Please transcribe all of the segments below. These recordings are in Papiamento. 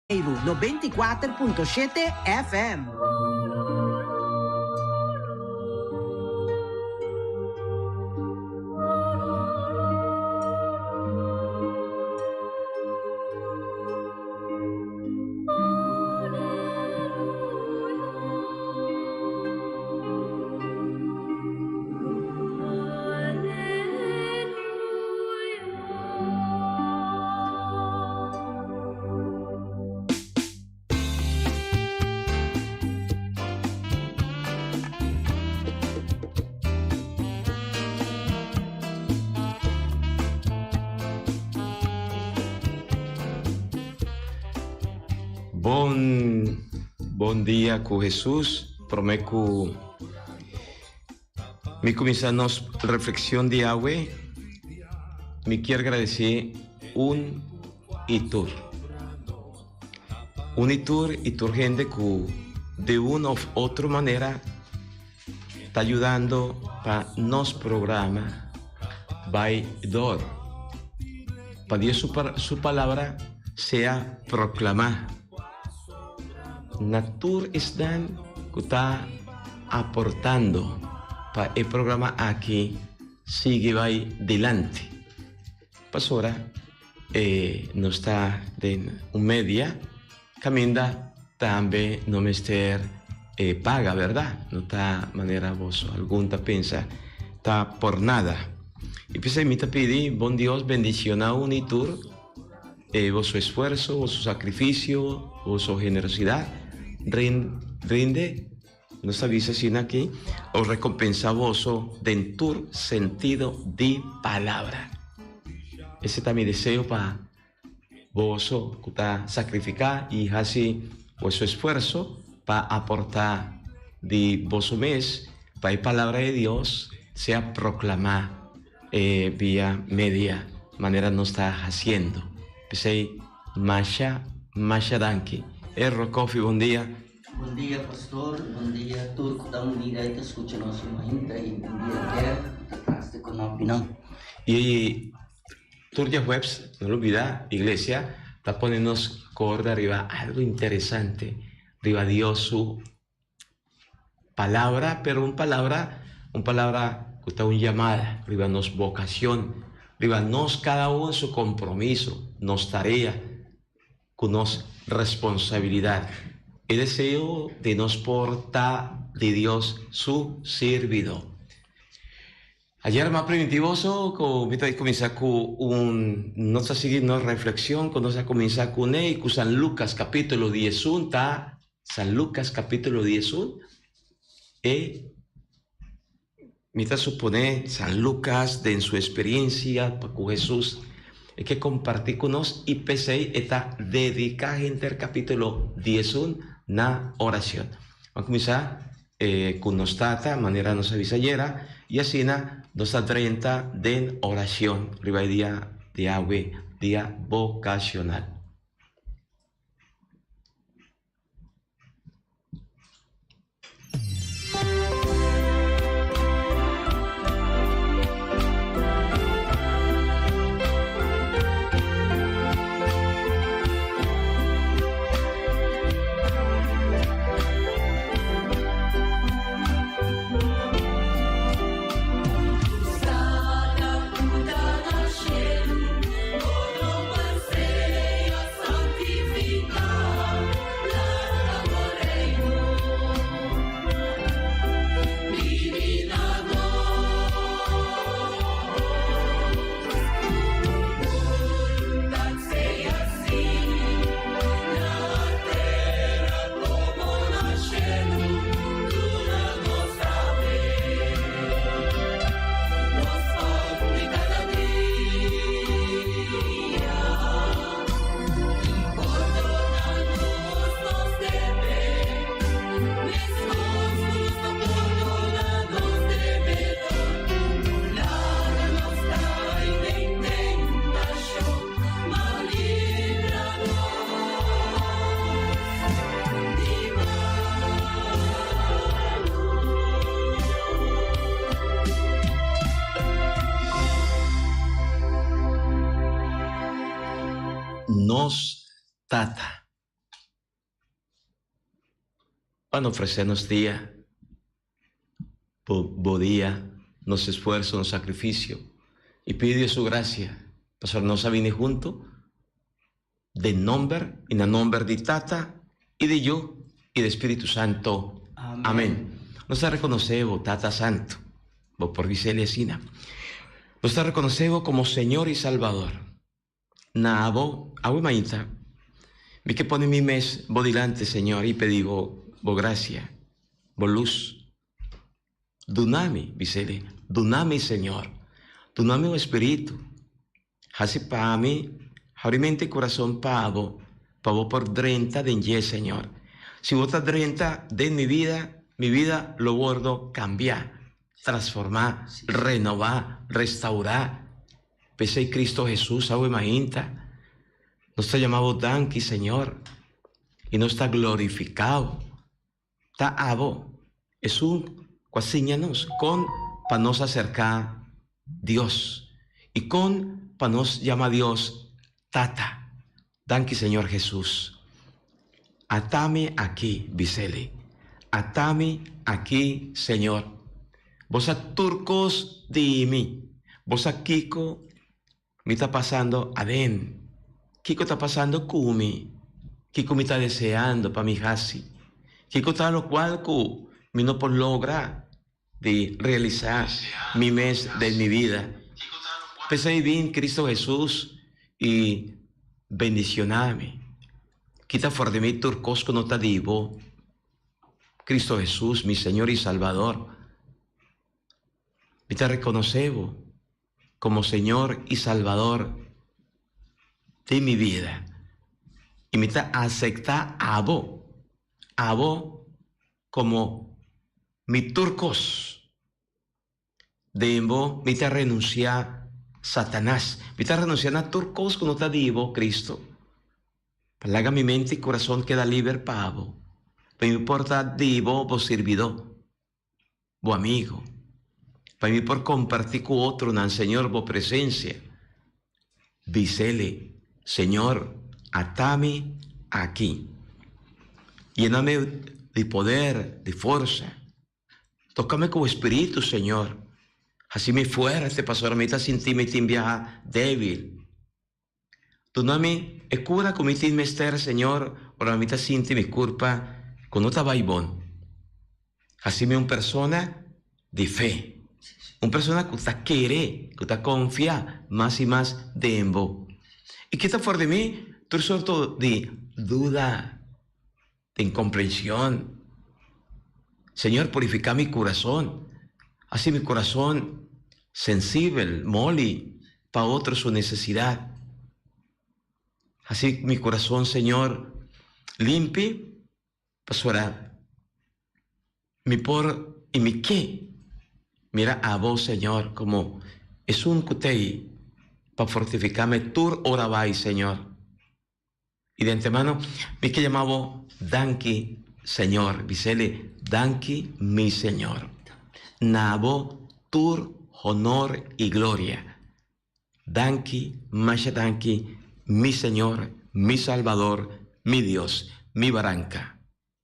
Boneiru, 94.7 FM. Bon bon dia ku Hesus prome ku Mi kuminsá nos reflexion di awe, mi kier gradesí un i tur. Un i tur i tur hende ku di un òf otro manera ta yudando pa nos programa bai dor, pa Dios su su palabra sea proklamá. Na tur esnan ku ta aportando pa e programa aki sigui bai dilanti. Pasobra e nos ta den un media kaminda tambe no mester e paga, bèrdat? No ta manera boso algun ta pensa ta por nada. I p'esei mi ta pidi bon Dios bendiciona un i tur. E boso esfuerso, boso sacrificio, boso generosidad rinde, nos ta bisa asina aki, o recompensa boso den tur sentido di palabra. Ese ta mi deseo pa boso cu ta sacrifica y haci boso esfuerso pa aporta di boso mes pa e palabra di Dios sea proclama E via media manera nos ta haciendo. P'esey masha masha danki. Erro Koffie bon dia. Bon dia pastor, bon dia tur ku ta mira i ta skucha nos mainta i bon dia Ger ku ta tras di konopinan. I tur diahuebs no lubida iglesia ta pone nos korda riba algo interesante riba Dios su Palabra, pero un palabra, un palabra cu ta un yamada riba nos vocacion, riba nos cada un su compromiso, nos tarea, cu nos responsabilidad. E deseo di nos por ta di Dios su sirbido. Ayer m'a primintí boso ku mi ta kuminsá ku un nos ta sigui nos reflexion ku nos a kuminsá kuné i ku San Lucas capítulo diesun ta San Lucas capítulo diesun e mi ta suponé San Lucas den su experiencia pa ku Hesus e ke kompartí ku nos i p'esei e ta dediká henter capítulo diesun na oracion. M'a kuminsá E cu nos Tata, manera nos a bisa ayera, y asina nos ta drenta den oracion riba e dia di awe, dia vocacional. Nos Tata. Ban ofresé nos dia, bo, bo dia, nos esfuerso, nos sakrifisio, i pidi Dios su grasia, pasobra nos a bini huntu den nomber i na nomber di Tata i di Yu i di Spiritu Santo. Amen. Nos ta rekonosé bo, Tata Santu, bo por bis'el asina. Nos ta rekonosé bo komo Señor i Salbador. Na abo, awe mainta, mi ke pone mi mes bo dilanti, Señor, i pedi bo bo grasia, bo lus. Duna mi, bis'el, duna mi, Señor, duna mi un spiritu. Hasi pa mi, habri mente i kurason pa bo, pa bo por drenta den dje, Señor. Si bo ta drenta den mi bida, mi bida lo wordo kambiá, transformá, renová, restaurá. P'esei Cristo Hesus awe mainta nos ta yama bo danki, Señor, i nos ta glorifiká bo. Ta abo esun ku a siña nos kon pa nos aserká Dios i kon pa nos yama Dios Tata. Danki, Señor Hesus. Atami aki, bis'Eli. Atami aki, Señor. Bo sa tur kos di mi. Bo sa kiko mi ta pasando aden, kiko ta pasando ku mi, kiko mi ta deseando pa mi hasi, kiko ta lokual ku mi no por logra di realisá mi mes den mi bida. P'esei bin Cristo Hesus i bendicioná mi. Kita for di mi tur kos ku no ta di bo, Cristo Hesus, mi Señor i Salbador. Mi ta rekonosé bo komo Señor i Salbador di mi bida i mi ta asektá abo, abo komo mi tur kos. Den bo mi ta renunsiá Satanas, mi ta renunsiá na tur kos ku no ta di bo, Cristo. Pa laga mi mente i kurason keda liber pa bo, pa mi por ta di bo, bo sirbidó, bo amigo, pa mi por kompartí ku otronan, Señor, bo presensia. Bis'Ele, Señor, ata mi aki. Yena mi di poder, di forsa. Toca mi cu bo spiritu, Señor. Haci mi fuerte, pasobra mi ta sinti mi tin biaha debil. Duna mi e cura cu mi tin mester, Señor, ora mi ta sinti mi curpa cu no ta bay bon. Haci mi un persona di fe, un persona cu ta kere, cu ta confia mas y mas den Bo. Y kita for di mi tur sorto di duda, di incomprension. Señor, purifica mi curason, haci mi curason sensibel, moli pa otro su necesidad. Haci mi curason, Señor, limpi. Pasobra mi por i mi ke mira abo, Señor, komo esun ku t'ei pa fortifiká mi tur ora bai, Señor. I di antemano mi ke yama bo danki, Señor. Bis'El, Danki, mi Señor. Na bo tur honor i gloria. Danki, masha danki, mi Señor, mi Salbador, mi Dios, mi baranka.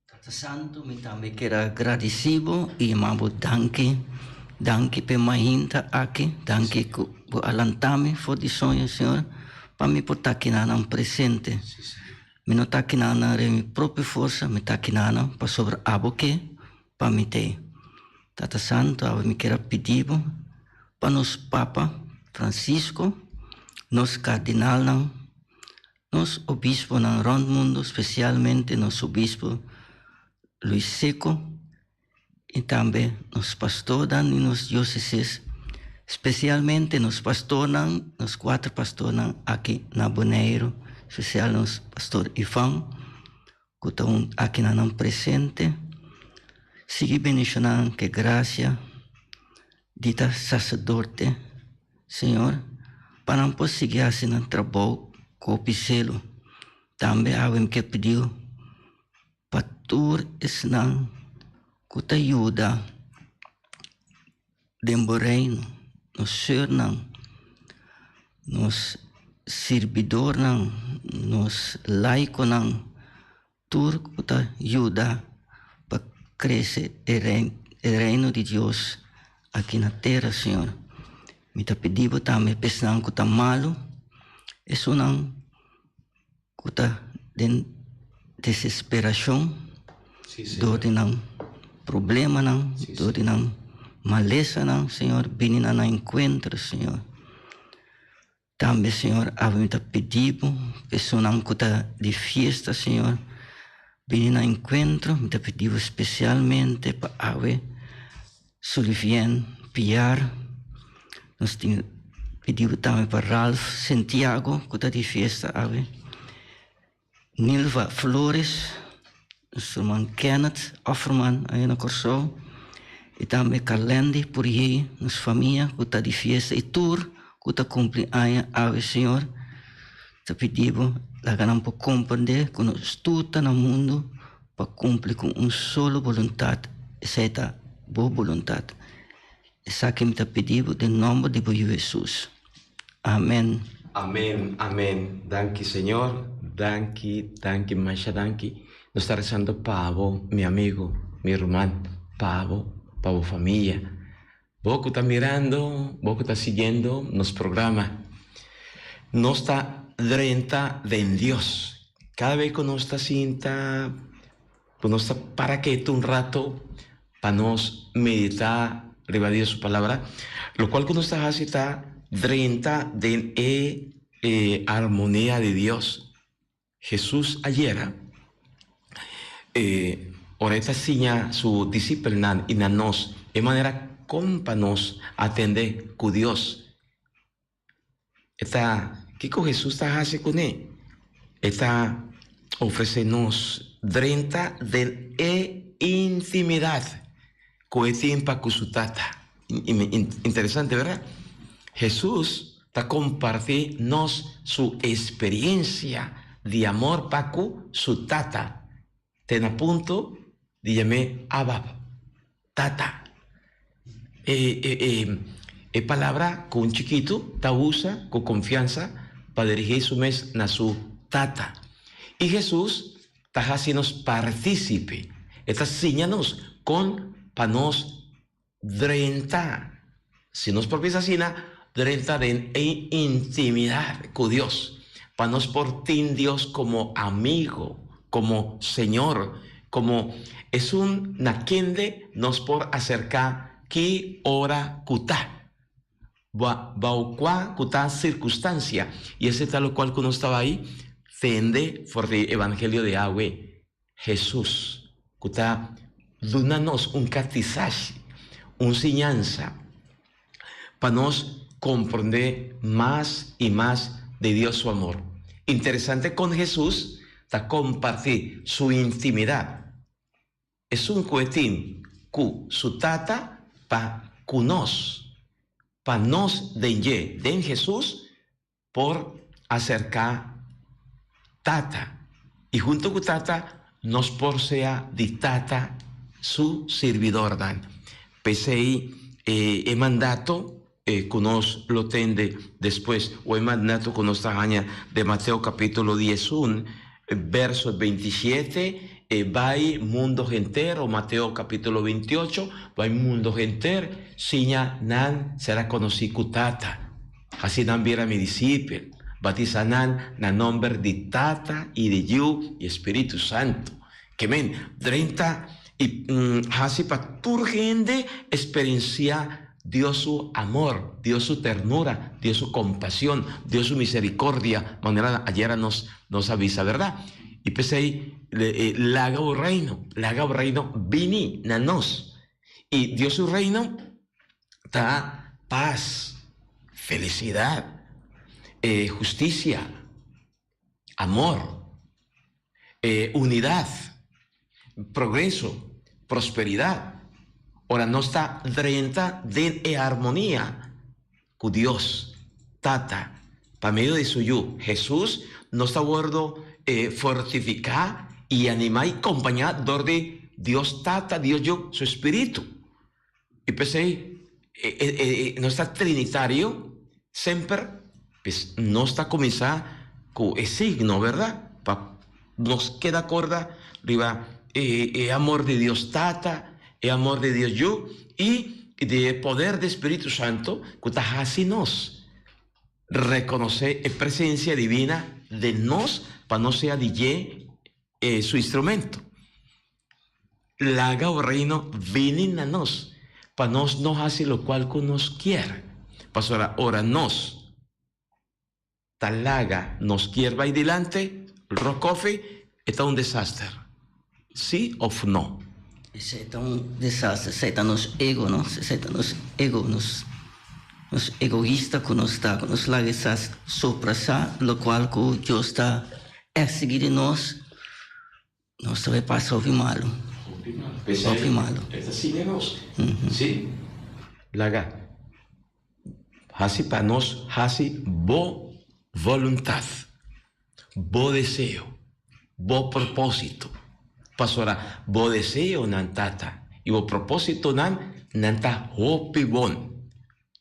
Tata Santu, mi tambe kier a gradisí bo i yama bo danki. Danki p'e mainta aki, danki ku bo a lanta mi for di soño, Señor, pa mi por ta akinanan presente. Mi no ta akinanan riba mi propio forsa, mi ta akinanan pasobra abo ke pa mi t'ei. Tata Santu, awe mi kier a pidi bo pa nos Papa Francisco, nos kardinalnan, nos obisponan rònt mundu, spesialmente nos obispo Luis Secco i tambe nos pastornan di nos diosesis, spesialmente nos pastornan, nos kuater pastornan aki na Boneiru, spesial nos pastor Ivan. Ku ta un akinanan presente, sigui bendishoná nan ku e grasia di ta saserdote, Señor, pa nan por sigui hasi nan trabou ku hopi selo. Tambe awe mi ke pidiu pa tur esnan ku ta yuda den bo reino, nos seurnan, nos sirbidornan, nos laikonan, tur ku ta yuda pa. krese e reino di Dios aki na tera, Señor. Mi ta pidi bo tambe pa esnan ku ta malu, esunnan ku ta den desesperashon dor di nan problemanan, dor di nan malesanan, Señor, bini na nan enkuentro, Señor. Tambe, Señor, awe mi ta pidi bo, esunnan ku ta di fiesta, Señor, bini na enkuentro. Mi ta pidi bo spesialmente pa awe Sulivien Piar. Nos tin pidi bo tambe pa Ralph Santiago ku ta di fiesta awe. Nilva Flores, nos ruman Kenneth Offerman aya na Kòrsou i tambe Carlendy Puriey, nos famia ku ta di fiesta i tur ku ta kumpli aña awe Señor ta pidi bo laga nan por komprende ku nos tur ta na mundu pa kumpli ku un solo boluntat, esei ta bo boluntat. Esaki mi ta pidi bo den nomber di bo Yu Hesus. Amen. Amen amen danki señor danki danki masha danki nos ta rezando pa bo mi amigo mi ruman pa bo pa bo famia bo ku ta mirando bo ku ta siguiendo nos programa nos ta drenta den Dios kada bes ku nos ta sinta Ku nos ta para ketu un rato pa nos meditá riba Dios su Palabra, lokual ku nos ta hasi ta drenta den e armonia di Dios. Hesus ayera, ora e ta siña su disipelnan i na nos e manera kon pa nos atendé ku Dios, E ta, kiko Hesus ta hasi kuné? E ta ofresé nos drenta den e intimidat ku e tin pa ku su Tata. Interesante, bèrdat? Hesus ta kompartí nos su esperiensia di amor pa ku su Tata te na punto di yam'é Abba, Tata. E, e, e, e palabra ku un chikitu ta usa ku konfiansa pa dirigí su mes na su tata. I Hesus ta hasi nos partísipe, e ta siña nos kon pa nos drenta, si nos por bisa asina, drenta den e intimidat ku Dios, pa nos por tin Dios komo amigo, komo Señor, komo esun na kende nos por aserká ki ora ku ta, bou kua ku ta sirkunstansia. I esei ta lokual ku nos ta bai tende for di e Evangelio di awe. Hesus, ku ta duna nos un katisashi, un siñansa, pa nos komprondé mas i mas di Dios su amor. Interesante kon Hesus ta kompartí su intimidat, esun ku e tin ku su Tata pa ku nos, pa nos den dje, den Hesus, Por aserká Tata, i huntu ku Tata nos por sea di Tata su sirbidornan. P'esei e mandato ku nos lo tende despues, o e mandato ku nos ta haña den Mateo kapítulo diesun, verso bintisiete, e bai mundo henter, o Mateo kapítulo bintiocho, bai mundo henter, siña nan sera konosí ku Tata. Hasi nan bira mi disipel, batisa nan na nomber di Tata i di Yu i Spiritu Santu. Ke men drenta i hasi pa tur hende eksperensiá Dios su amor, Dios su ternura, Dios su kompashon, Dios su miserikordia, manera ayera nos nos a bisa, bèrdat? I p'esei laga bo reino, laga bo reino bini na nos. I Dios su reino ta pas, felisidat, hustisia, amor, unidat, progreso, prosperidat. Ora nos ta drenta den e armonia ku Dios Tata pa medio di su Yu, Hesus, nos ta wòrdu fortifiká i animá i kompañá dor di Dios Tata, Dios Yu, su Spiritu. I p'esei nos ta trinitario semper, pues nos ta kuminsá ku e signo, bèrdat? Pa nos keda kòrda riba. E amor di Dios Tata, e amor di Dios Yu i di e poder di Spiritu Santu ku ta hasi nos rekonosé e presensia divina den nos pa nos sea di dje su instrumento. Laga bo Reino bini na nos pa nos no hasi lokual ku nos kier, pasobra ora nos Ta laga nos kier bay dilante, Rock Coffee, e ta un desaster. Si of no? Esey ta un desaster, esey ta nos ego, no? Esey ta nos ego, nos nos egoista cu nos ta, cu nos laga esas soprasa locual cu Dios ta exigi di nos, nos ta bay pasa hopi malo. Hopi malo. P'esey e ta siña nos. Si. Laga. Hasi pa nos hasi bo voluntad, bo deseo, bo propósito. Pasobra bo deseonan, Tata, i bo propósitonan, nan ta hopi bon.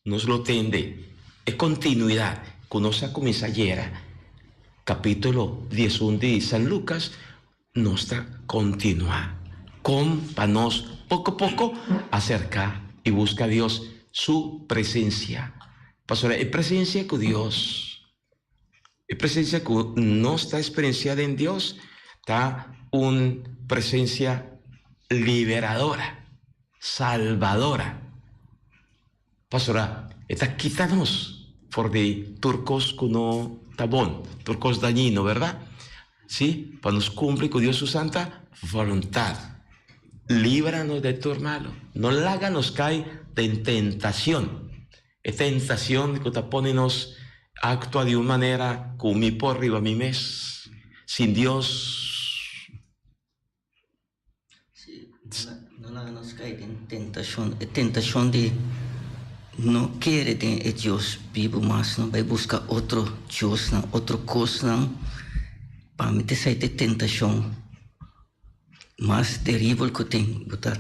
Nos lo tende e kontinuidat ku nos a kuminsá ayera, kapítulo 11 di San Lukas, nos ta kontinuá kon pa nos poko poko aserká i buska Dios su presensia. Pasobra e presensia ku Dios, e presensia ku nos ta eksperensiá den Dios ta un presensia liberadora, salbadora. Pasobra e ta kita nos for di tur kos ku no ta bon, tur kos dañino, bèrdat? Sí, pa nos kumpli ku Dios su santa boluntat. Libra nos di tur malu. No laga nos kai den tentashon, e tentashon ku ta pone nos aktua di un manera ku mi por riba mi mes, sin Dios. Sí, no laga nos kai den tentashon, e tentashon di no kere den e Dios bibu mas, no bai buska otro diosnan, otro kosnan. Pa mi ta esei ta e tentashon mas teribel ku tin. Bo ta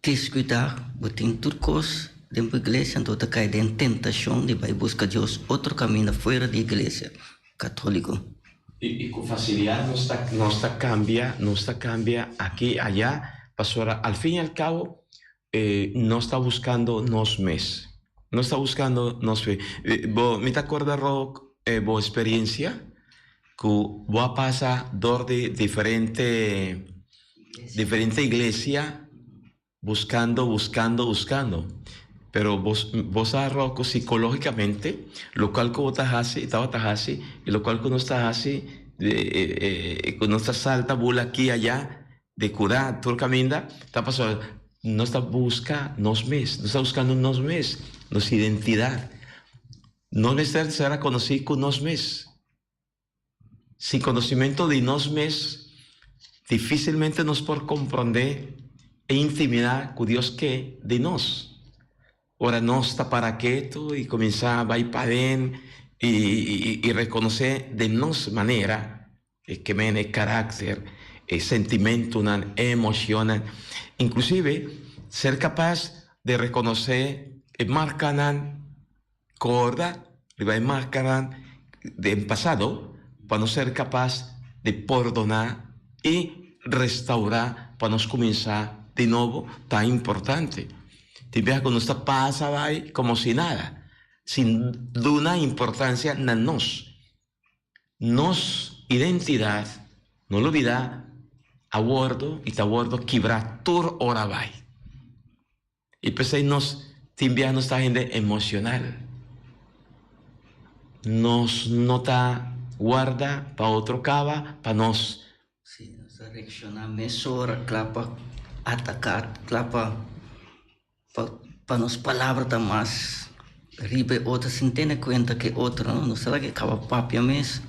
deskuidá, bo tin tur kos den bo iglesia, anto bo ta kai den tentashon di bai buska dios otro kaminda fuera di iglesia katóliko. I ku fasilidat nos ta nos ta kambia, nos ta kambia aki aya, pasobra al fin i al kabo nos ta buskando nos mes, nos ta buskando nos mes. Bo mi ta korda Rock bo eksperiensia ku bo a pasa dor di diferente diferente iglesia. Buscando, buscando, buscando. Pero bos, bo sa Rocco, psicologicamente, locual cu bo ta haci y tabata haci, y locual cu nos ta haci, cu nos ta salta bula aki allá, de cura tur caminda, ta pasobra nos ta busca nos mes, nos ta buscando nos mes, nos identidad. Nos mester ser reconoci cu nos mes. Sin conocimento di nos mes, dificilmente nos por comprende e intimidad cu Dios ke di nos. Ora nos ta para keto y cuminsa bay paden y reconoce den nos manera e ke men e caracter, e sentimentonan, e emocionnan, inclusive ser capaz de reconoce e marcanan. Corda riba e marcanan den pasado pa nos ser capas di pordona y restaura pa nos cuminsa di nobo ta importante. Tin biaha cu nos ta pasa bay como si nada, sin duna importancia na nos. Nos identidad, no lubida, a wordo y ta wordo kibra tur ora bay. I p'esei nos tin bia nos ta hende emocional. Nos no ta warda pa otro caba pa nos. Sí, nos ta reacciona mesora cla pa ataca, cla pa pa nos palabra ta mas riba e otro sin tene cuenta cu e otro no. Nos ta laga e caba papia mes,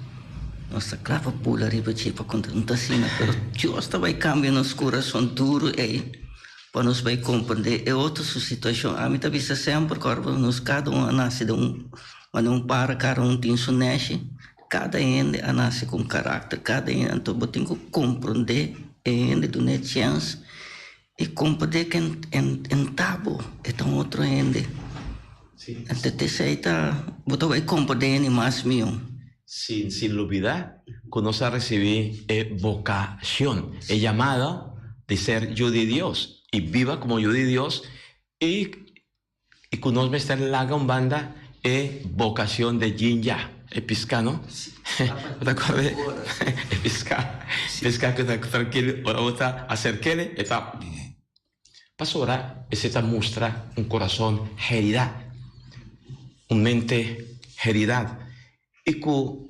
nos ta cla pa bula riba dje pa conta. No ta asina, pero Dios ta bay cambia nos curason duro ey. Pa nos bai comprende e otro su situacion. Ami ta bisa semper cu ora nos cada un a nace den un manera un para, cada un tin su neshi, cada hende a nace cu un caracter, cada hende, anto bo tin cu comprende e hende, duna e chens y comprende cu en ta bo, e ta un otro hende. Anto esey ta, bo ta bai comprende hende mas miho. Sin lubida cu nos a ricibi e vocacion, e yamada. di ser yu di Dios i biba komo yu di Dios i i ku nos mester laga un banda e bokashon de djinja, e piská no? Bo ta kòrda e piská? Piská ku ta trankil ora bo ta aserk'el e ta Pasobra esei ta mustra un kurason heridá, un mente heridá i ku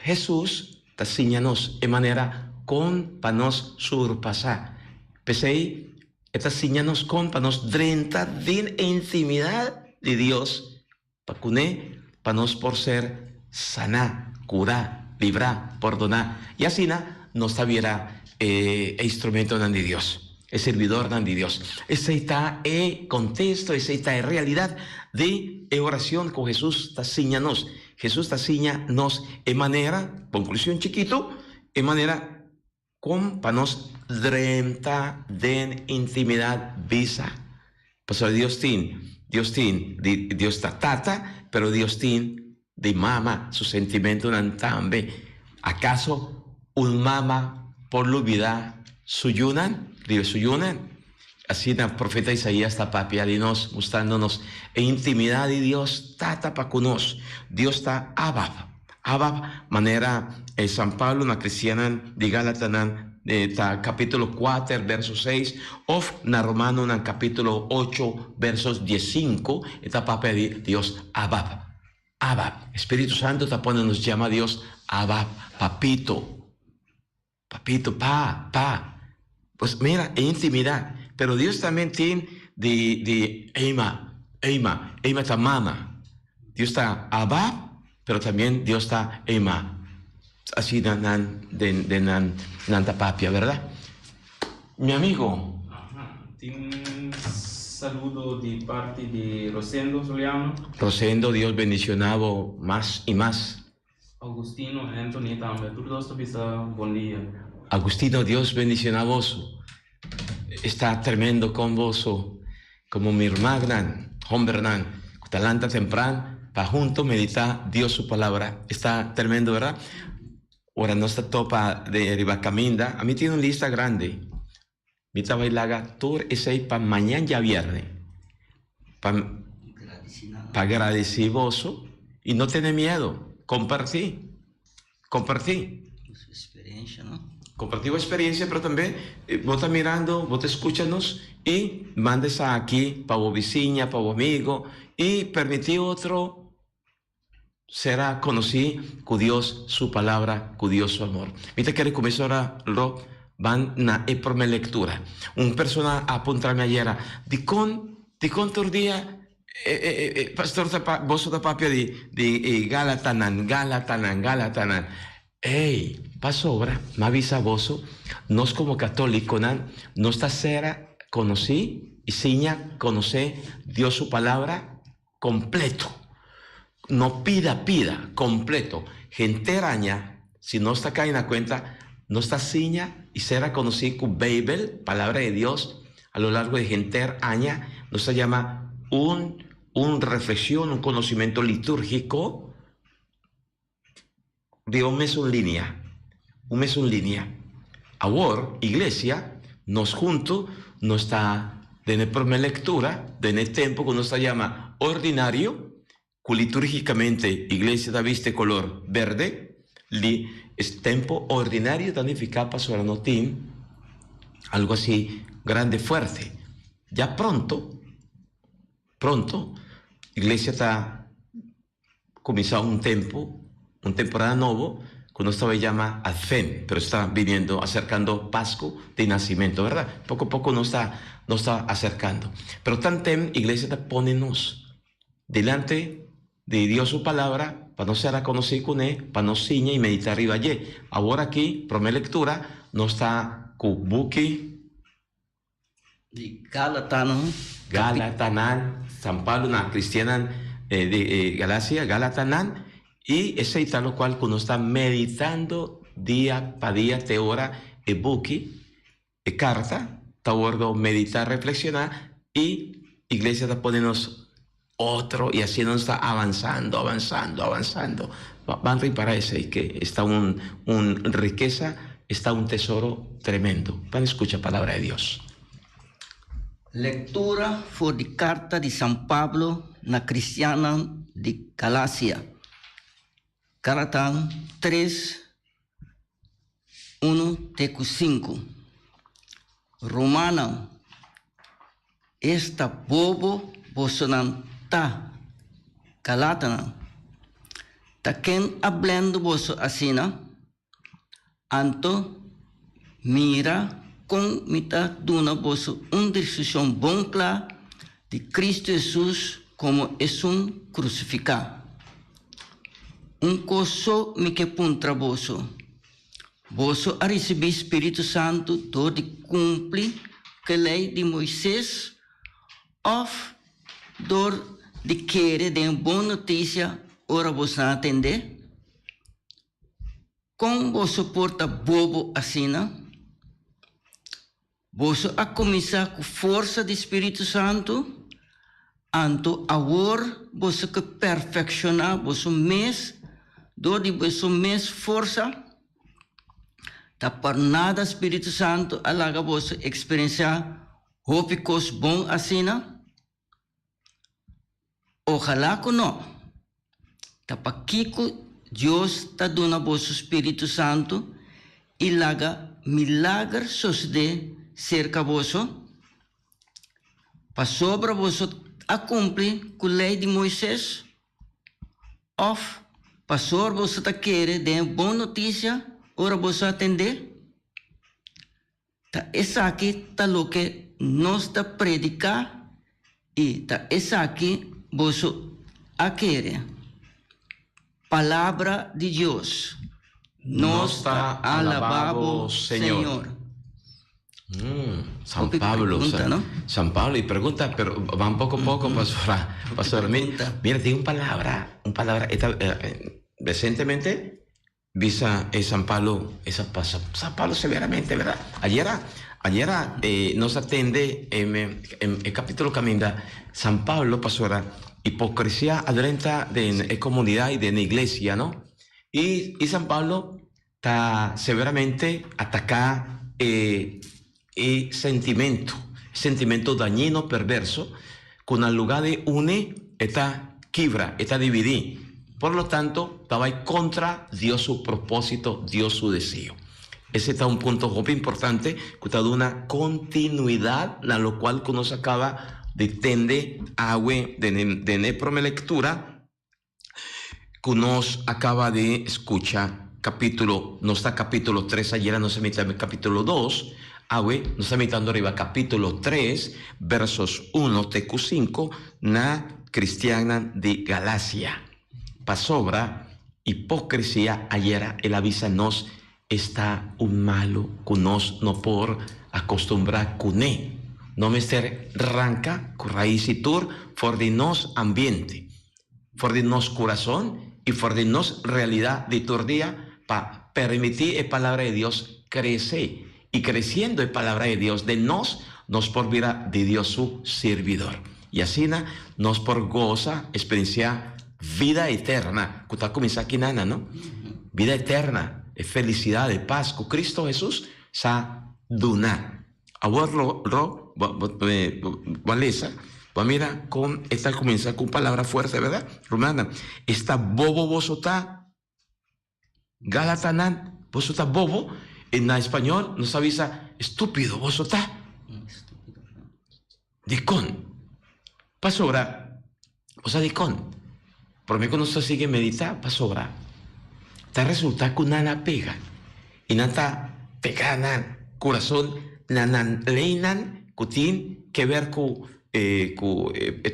Hesus ta siña nos e manera kon pa nos surpasá. P'esei, e ta siña nos kon pa nos drenta den e intimidat di Dios pa kuné pa nos por ser saná, kurá, librá, pordoná. I asina nos ta bira e instrumentonan di Dios, e sirbidornan di Dios. Esei ta e kontesto, esei ta e realidat di e oracion ku Hesus ta siña nos. Hesus ta siña nos e manera, konklushon chikitu, e manera kon pa nos drenta den intimidat bisa. Pasobra Dios tin, Dios tin, di Dios ta Tata, pero Dios tin di Mama, su sentimentunan tambe. Akaso un mama por lubidá su yunan, riba su yunan? Asina profeta Isaías ta papia di nos, mustrando nos e intimidad di Dios Tata pa cu nos. Dios ta Abba, Abba, manera San Pablo na cristiannan di Galatanan ta capitulo cuater verso seis of na Romanonan capitulo ocho versos diescinco e ta papia di Dios Abba, Abba. Spiritu Santo ta pone nos jama Dios Abba, Papito. Papito, pa, pa. Pues mira, e intimidad. Pero Dios también tin di, di Eima, Eima, Eima ta mama. Dios ta Abba, pero también Dios ta Eima. Asina nan, den, den nan, nan ta papia, verdad? Mi amigo. Aha, tin saludo di parti di Rosendo Soliano. Rosendo, Dios bendiciona bo mas y mas. Augustino Anthony tambe tur dos ta bisa bon dia. Augustino Dios bendiciona boso esta tremendo con boso como mi rumannan hombernan cu ta lanta tempran pa hunto medita Dios su palabra esta tremendo verdad ora nos ta topa den riba caminda ami tin un lista grandi mi ta bay laga tur esey pa mañan djabierne pa pa gradeci boso y no tene miedo comparti comparti comparti bo experiencia pero tambe bo ta mirando bo ta scucha nos y manda esaki pa bo bisiña pa bo amigo y permiti otro Será conocí cu Dios su palabra, cu Dios su amor. Mi ta kere cuminsa ora lo ban na e prome lectura. Un persona a puntra mi ayera, Dicon, dicon tur dia e, e, e, pastor ta pa, boso ta papia di, di e Galatanan, Galatanan, Galatanan. Ey, pasobra, m'a bisa boso, nos como catoliconan, nos ta sera conocí y siña conoce Dios su palabra Completo. No pida pida, completo. Henter aña, si nos ta cay na cuenta, nos ta siña y sera conoci cu Bijbel, Palabra di Dios, a lo largo di henter aña, nos ta yama un un reflexion, un conocimento liturgico Di un mesun linia, un mesun linia. Awor, iglesia, nos huntu nos ta den e prome lectura, den e tempo cu nos ta yama ordinario, cu liturgicamente iglesia ta bisti color berde, li es tempo ordinario ta nifica pasobra no tin algo asi grande fuerte. Ya pronto, pronto, iglesia ta Cuminsa un tempo, un temporada nobo cu nos ta bay yama Advent, pero esta biniendo, acercando Pascu di nacimento, verdad? Poco poco nos ta, nos ta acercando. Pero tantem iglesia ta pone nos delante di Dios su palabra pa nos ser reconoci cune, pa nos siña y medita riba dje. Awor aki, prome lectura, nos ta cu buki. Di Galatanan. Galatanan, San Pablo na cristiannan di Galacia, Galatanan, y esey ta locual cu nos ta meditando dia pa dia te ora e buki, e carta, ta wordo medita, reflexiona y iglesia ta pone nos otro y asina nos ta avanzando, avanzando, avanzando. Ban ripara esey que esta un un rikesa. Está un tesoro tremendo. Ban escucha palabra de Dios. Lectura for di carta di San Pablo na cristiannan di Galacia. Galatan 3, 1 te cu 5. Rumannan, esta bobo bosonan ta, Galatanan. Ta ken a blendo boso asina? Anto, mira kon mi ta duna boso un deskripshon bon kla di Kristu Hesus komo esun krusifiká. Un kos so mi ke puntra boso, Boso a risibí spiritu santu dor di kumpli ku e Lei di Moises òf dor di kere den e bon notisia ora boso a tend'é? Kon boso por ta bobo asina? Boso a kuminsá ku forsa di spiritu santu, anto awor boso ke perfekshoná boso mes dor di boso mes forsa? Ta por nada spiritu santu a laga boso eksperensiá hopi kos bon asina? Ojalá ku no. Ta pakiko Dios ta duna boso spiritu santu i laga milager sosodé serka boso? Pasobra boso a kumpli ku Lei di Moises? Òf pasobra boso ta kere den e bon notisia ora boso a tend'é? Ta esaki ta loke nos ta prediká i ta esaki boso a kere. Palabra di Dios. Nos ta alabá bo, Señor. San Pablo, San Pablo y pregunta, pero van poco a poco, pastora. Pastora, mira, tin un palabra, un palabra, esta, recientemente Bisa e San Pablo, e sa pasa San Pablo severamente, verdad? Ayera, ayera eh, nos a tende em, em, e capítulo caminda San Pablo pasora hipocresía adrenta den e comunidad y den e iglesia, no? Y, y San Pablo ta severamente ataca e, e sentimento, sentimento dañino, perverso, cu na lugar di uni e ta kibra, e ta dividi. Por lo tanto, ta bay contra Dios su proposito, Dios su deseo. Ese ta un punto hopi importante cu ta duna continuidad na locual cu nos a caba di tende awe den den e prome lectura. Ku nos a kaba di skucha kapítulo, nos ta kapítulo tres ayera nos a mita kapítulo dos, awe nos ta mitando riba kapítulo tres versos uno te ku sinku na kristiannan di Galasia. Pasobra hipokresia ayera el a bisa nos Esta un malu ku nos no por akostumbrá kuné. No mester ranka ku rais i tur for di nos ambiente, for di nos kurason i for di nos realidat di tur dia pa permití e Palabra di Dios krese. I kresiendo e Palabra di Dios den nos, nos por bira di Dios su sirbidor. I asina nos por gosa, eksperensiá vida eterna ku ta kuminsá aki nana, no? Vida eterna, e felisidat, e pas ku Kristu Hesus sa duna. Awor lo, ro, bo, bo, bo a lesa, bo a mira kon e ta kuminsá ku un palabra fuerte, bèrdat? Rumannan, esta bobo boso ta? Galatanan, boso ta bobo, e na español nos ta bisa estúpido boso ta. Dikon? Pasobra, bo sa dikon? Promé ku nos ta sigui meditá, pasobra ta resultá ku nan a pega i nan ta pegá nan kurason na nan leinan ku tin ke ber ku ku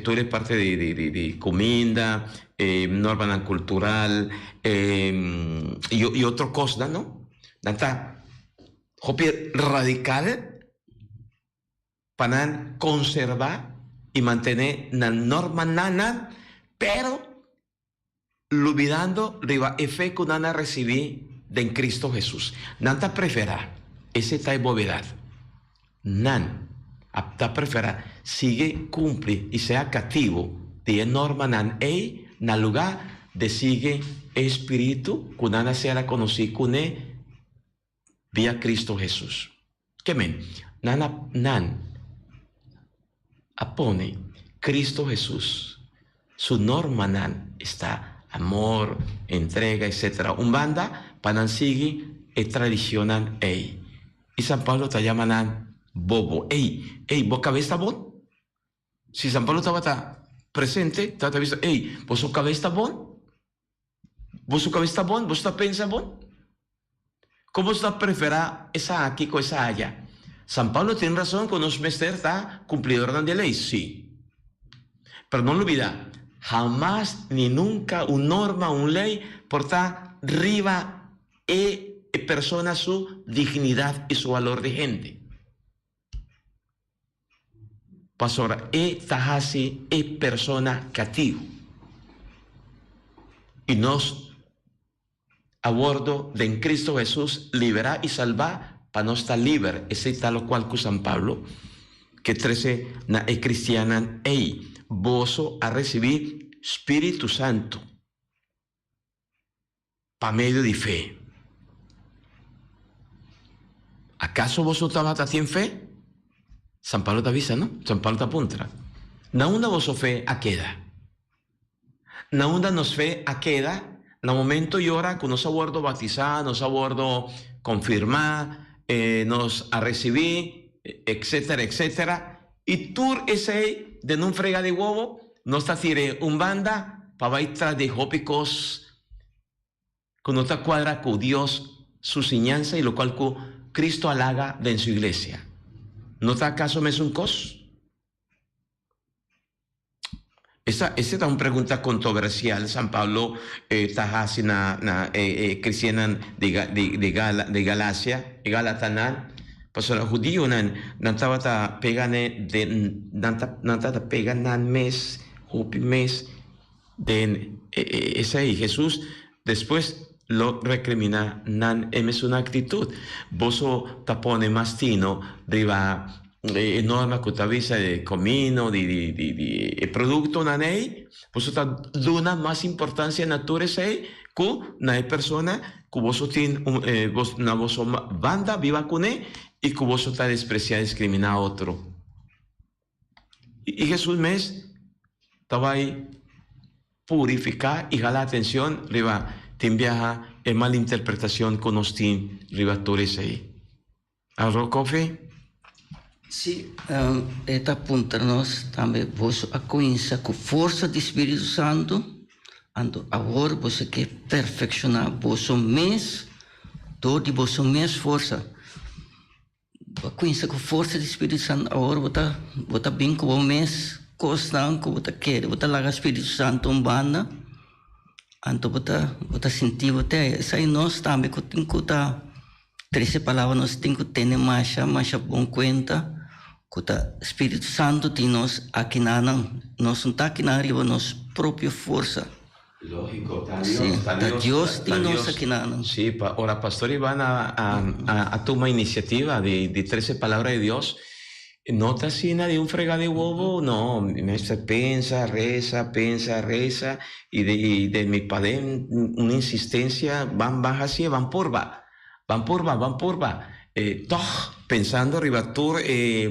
tur e parti di kuminda, e normanan kultural i otro kosnan no. Nan ta hopi radikal pa nan konservá i mantené nan normanan, pero Lubidando riba e fe ku nan a risibí den Kristu Hesus. Nan ta preferá, esei ta e bobedat, nan a ta preferá sigui kumpli i sea katibu di e normanan ei na lugá di sigui e spiritu ku nan a ser a konosí kuné. via Cristo Jesus. Ke men, nan a nan a pone Cristo Jesus su normanan, esta amor, entrega, etcetera, un banda pa nan sigui e tradicionnan ey. Y San Pablo ta yama nan bobo. Ey, ey, bo cabes ta bon? Si San Pablo tabata presente, tabata bisa, ey, boso cabes ta bon? Boso cabes ta bon? Boso ta pensa bon? Con boso ta prefera esaki cu esaya? San Pablo tin razon cu nos mester ta cumplidornan di ley, si. Pero no lubida, hamas ni nunca un norma, un ley por ta riba e persona su dignidad y su valor di hende. Pasobra e ta hasi e persona katibu. I nos a wordo den Cristo Hesus liberá i salbá pa nos ta liber. Esei ta lokual ku San Pablo ke trese na e kristiannan ei, Boso a risibí Spiritu Santu pa medio di fe. Akaso boso tabata tin fe? San Pablo ta bisa, no? San Pablo ta puntra, Na unda boso fe a keda? Na unda nos fe a keda na momento i ora ku nos a wordo batisá, nos a wordo konfirmá, nos a risibí, etcétera, etcétera? I tur esei den un frega di wobo, nos ta tir'é un banda pa bai tras di hopi kos ku no ta kuadra ku Dios su siñansa i lokual ku Cristo a laga den su iglesia. No ta akaso mesun kos? Esta esta ta un pregunta controversial San Pablo ta hasi na na e e cristiannan di di di Gala di Galacia, e Galatanan, pasobra hudionan nan tabata pega ne den nan ta nan tabata pega nan mes hopi mes den e e esei. Jesus despues lo recrimina nan e mesun actitud. Boso ta pone mas tino riba e norma cu ta bisa di comino, di di di di e productonan ey, boso ta duna mas importancia na tur esey cu na e persona cu boso tin un na boso banda biba cune y cu boso ta desprecia, discrimina otro. I Hesus mes ta bai purifiká i hala atenshon riba tin biaha e malinterpretashon ku nos tin riba tur esei. Arro Kofi? Sí, e ta puntra nos tambe, Boso a kuminsá ku forsa di spiritu santu, anto awor boso ke perfekshoná boso mes dor di boso mes forsa? Bo a kuinsa ku forsa di Spiritu Santu awor bo ta bo ta bin ku bo mes kosnan ku bo ta kere bo ta laga Spiritu Santu un banda anto bo ta bo ta sinti bo te esei nos tambe ku tin ku ta trese palabra nos tin ku tene masha masha bon kuenta ku ta Spiritu Santu tin nos akinanan nos no ta akinan riba nos propio forsa. Lógico, ta Dios, Sí, ta ta Dios, Dios ta tin nos Dios. akinan. Sí, pa ora Pastor Iván a, a, a, a tuma iniciativa di, di trece palabra di Dios, no ta asina di un frega di wobo, no, mester pensa, reza, pensa, reza, y de, y de mi paden un insistencia, ban, ban hacié, ban purba, ban purba, ban purba. Eh, toch pensando riba tur e,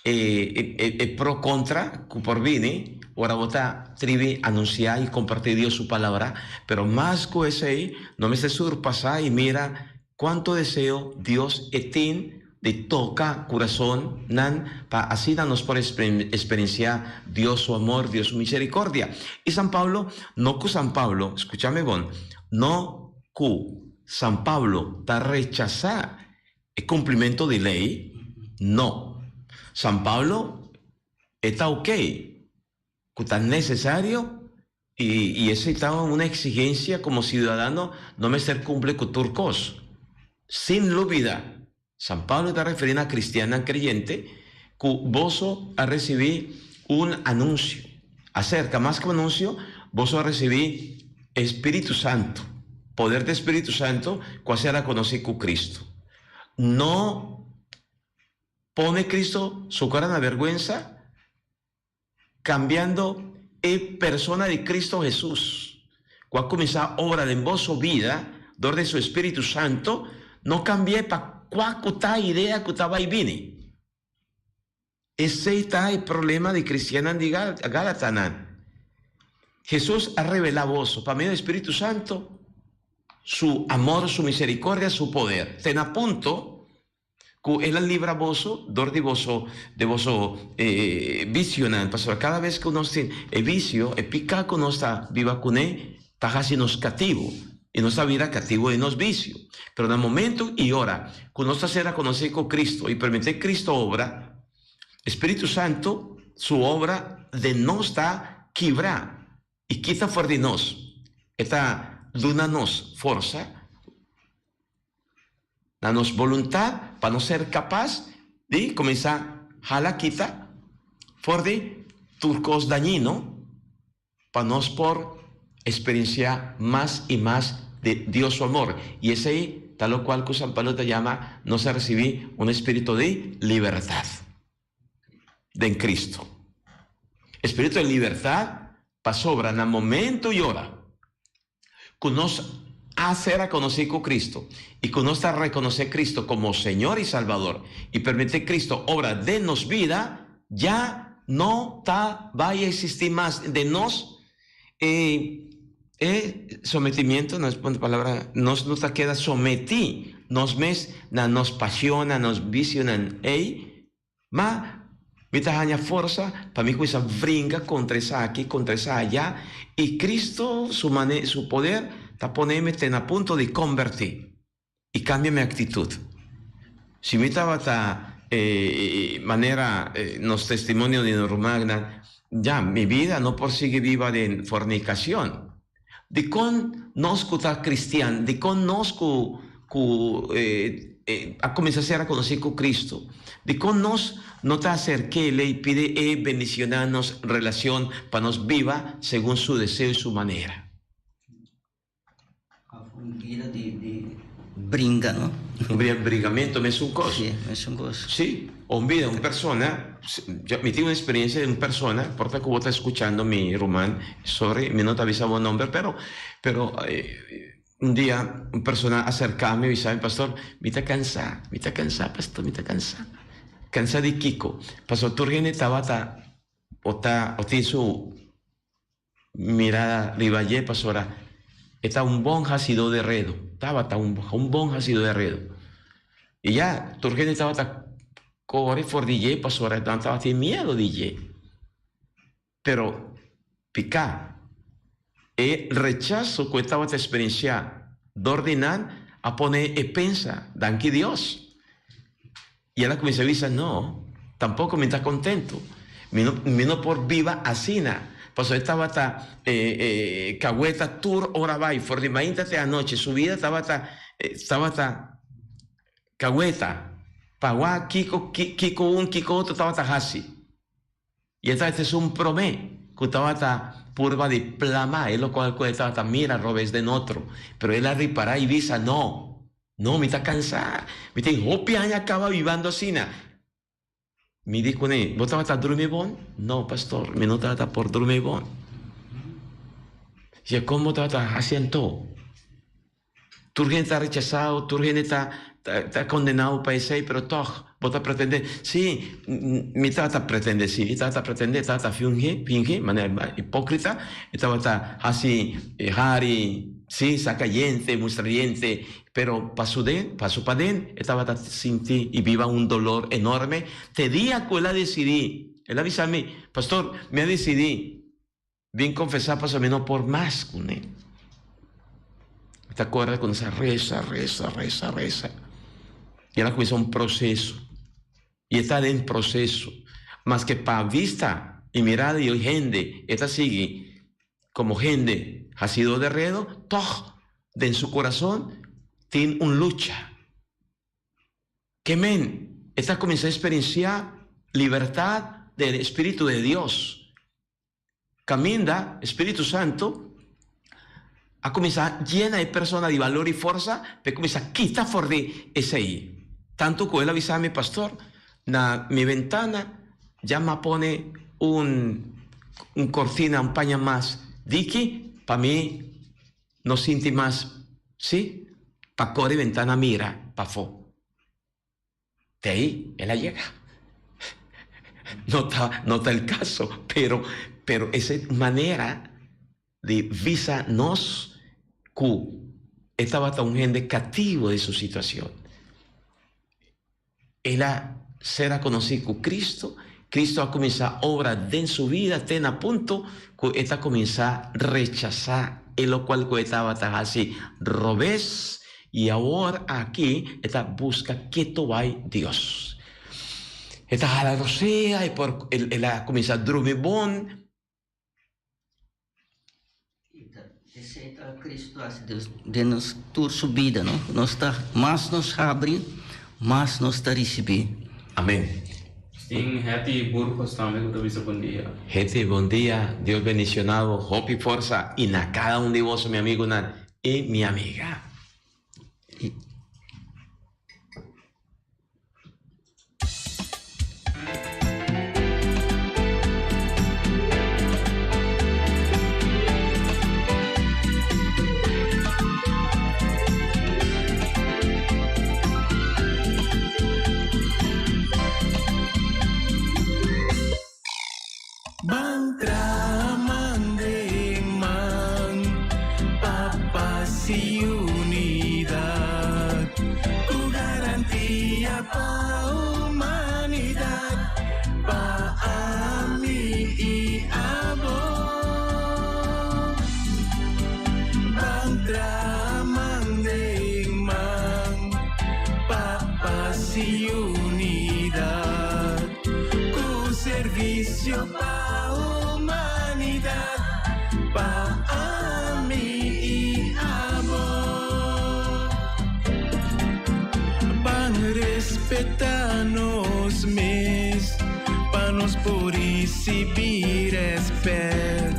E e pro contra cu por bini ora bo ta tribi anuncia y comparti Dios su palabra, pero mas cu esey no mester surpasa y mira cuanto deseo Dios e tin di toca curason nan pa asina nos por experiencia Dios su amor, Dios su misericordia. Y San Pablo, no cu San Pablo, scuchame bon, no cu San Pablo ta rechasa E cumplimento di ley? No. San Pablo e ta ok cu ta necesario y y esey ta una exigencia como ciudadano no mester cumpli cu tur cos. Sin lubida, San Pablo ta referi na cristiannan creyente cu boso a recibi un anuncio. Acerca mas cu anuncio, boso a recibi e Spiritu Santo, poder di e Spiritu Santo cu a ser reconoci cu Cristo. No pone Cristo su cara na berguensa cambiando e persona di Cristo Jesus, cu a cuminsa obra den boso bida dor di su Spiritu Santo. No cambi'é pa cua cu ta idea cu ta bay bini. Esey ta e problema di cristiannan di Galatanan. Jesus a revela boso pa medio di Spiritu Santo su amor, su misericordia, su poder. Te na punto cu el a libra boso dor di boso di boso vicionan. Pasobra cada bes cu nos tin e vicio, e pica cu nos ta biba cune, ta haci nos cativo y nos ta bira cativo di nos vicio. Pero na momento y ora cu nos ta ser reconoci cu Cristo y permiti Cristo obra, Spiritu Santo su obra den nos ta kibra y kita for di nos. E ta duna nos forsa na nos boluntad pa nos ser capas di cuminsa hala kita for di tur cos dañino pa nos por experiencia mas y mas di Dios su amor. Y esey ta locual cu San Pablo ta yama nos a ricibi un espiritu di libertad den Cristo. Espiritu di libertad pasobra na momento y ora cu nos a ser reconoci cu Cristo y cu nos ta reconoce Cristo como Señor y Salvador y permiti Cristo obra den nos bida, ya no ta bay existi mas den nos e e sometimiento, no es palabra, nos no ta keda someti nos mes na nos pasion, na nos vicionan ey, Ma mi ta haña forsa pa mi kuminsá bringa kontra esaki, kontra esaya, i Cristo su mane, su poder ta pone mi te na punto di kombertí i kambia mi aktitut. Si mi tabata manera nos testimonio di nos rumannan, ya mi bida no por sigui biba den fornikashon. Dikon nos ku ta kristian, dikon nos ku ku a kuminsá ser rekonosí ku Kristu, dikon nos no ta aserk'é lei pidi E bendishoná nos relashon pa nos biba segun Su deseo i Su manera? Of un bida di di bringa, no? Un bida di bringamento mesun kos. Sí, mesun kos. Sí, un bida, un persona, mi tin un experiencia di un persona, por ta ku bo ta skuchando mi ruman, sorry, mi no ta bisa bo nomber, pero, pero un dia un persona aserka mi, bisa mi, pastor, mi ta kansa, mi ta kansa, pastor, mi ta kansa. Kansa di kiko? Pasobra tur hende tabata o ta o tin su Mira riba dje pasobra e ta un bon hasidó de redo, tabata un un bon hasidó de redo. I ya tur hende tabata kore for di dje pasobra nan tabatin miedu di dje. Pero piká, e rechaso ku e tabata eksperensiá dor di nan a pone e pensa, Danki Dios! I el a kuminsá bisa, No, tampoko mi ta kontentu. Mi no, mi no por biba asina. Pasobra e tabata kaweta tur ora bai, for di mainta te anochi. Su bida tabata, tabata kaweta pa wak kiko, kiko un, kiko otro tabata hasi. I e tabata esun promé ku tabata purba di plama e lokual ku e tabata mira robes den otro. Pero el a ripará i bisa, No, no, mi ta kansá. Mi tin hopi aña kaba bibando asina. Mi di kuné, Bo tabata drumi bon? No, pastor, mi no tabata por drumi bon. Dje, Kon bo tabata hasi anto? Tur hende ta rechasao, tur hende ta ta kondenao pa esei, pero tòg bo ta pretendé. Sí, mi tabata pretendé, sí, mi tabata pretendé, tabata fingi, fingi, manera hipókrita, mi tabata hasi hari, sí, saka yente, mustra yente, pero pa su den, pa su paden, e tabata sinti i biba un dolor enorme. Te dia ku el a desidí, el a bisa mi, Pastor, mi a desidí. Bin confesa pasobra mi no por mas cune. Mi ta acorda cu nos a reza, reza, reza, reza. Y el a cuminsa un proceso. Y e ta den proceso. Maske pa vista y mirada di hende e ta sigui como hende hacido de redo, tog den su corazon tin un lucha. Ke men e ta cuminsa experiencia libertad den e Spiritu de Dios. Caminda Spiritu Santo a cuminsa yena e persona di balor y forsa p'e cuminsa kita for di esey. Tanto cu el a bisa mi, Pastor, na mi ventana ya m'a pone un un cortina, un paña mas diki pa mi no sinti mas, si, pa core ventana mira. pafó. Te ahí el a yega. No ta, no ta el caso, pero, pero esa manera di bisa nos cu e tabata un hende cativo di su situacion. El a ser conoci cu Cristo, Cristo a cuminsa obra den su vida te na punto cu e ta cuminsa rechasa e locual cu e tabata haci robes y awor aki e ta busca keto bay Dios. E ta hala rosea, e por el a cuminsa drumi bon. Esei ta Cristo hasi Dios den nos tur su bida, no? Nos ta mas nos habri, mas nos ta ricibi. Amen. Tin Hetty Burgos tambe ku ta bisa bon dia. Hetty, bon dia. Dios bendiciona bo hopi forsa y na cada un di boso mi amigonan y mi amiga. Ban traha man den man pa pas i unidat ku garantia pa humanidat pa ami i abo. Ban traha man den man pa pas i unidat. Ku servisio pa humanidat, pa ami i abo. Ban respetá nos mes, pa nos por risibí rèspèt.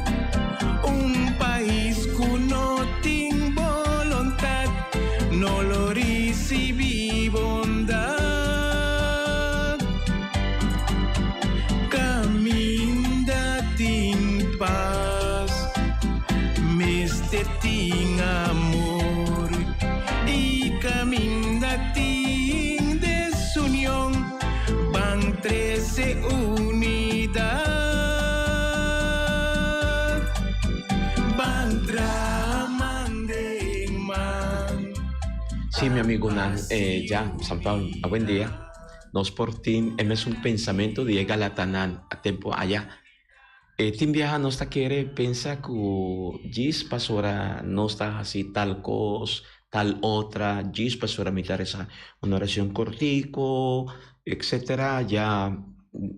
Un pais ku no tin boluntat, no lo risibí bondat. Caminda tin paz, mester tin amor y caminda tin desunion, ban trece unidad. Ban traha man den man. Sí, mi amigonan, eh, ya, San Pablo, a buen dia. Nos por tin e mesun pensamentu di e galatanan a tempu aya. E tin biaha nos ta kere pensa ku djis pasobra nos ta hasi tal kos, tal otra, djis pasobra mi ta resa un orashon kortiku, etsetera, ya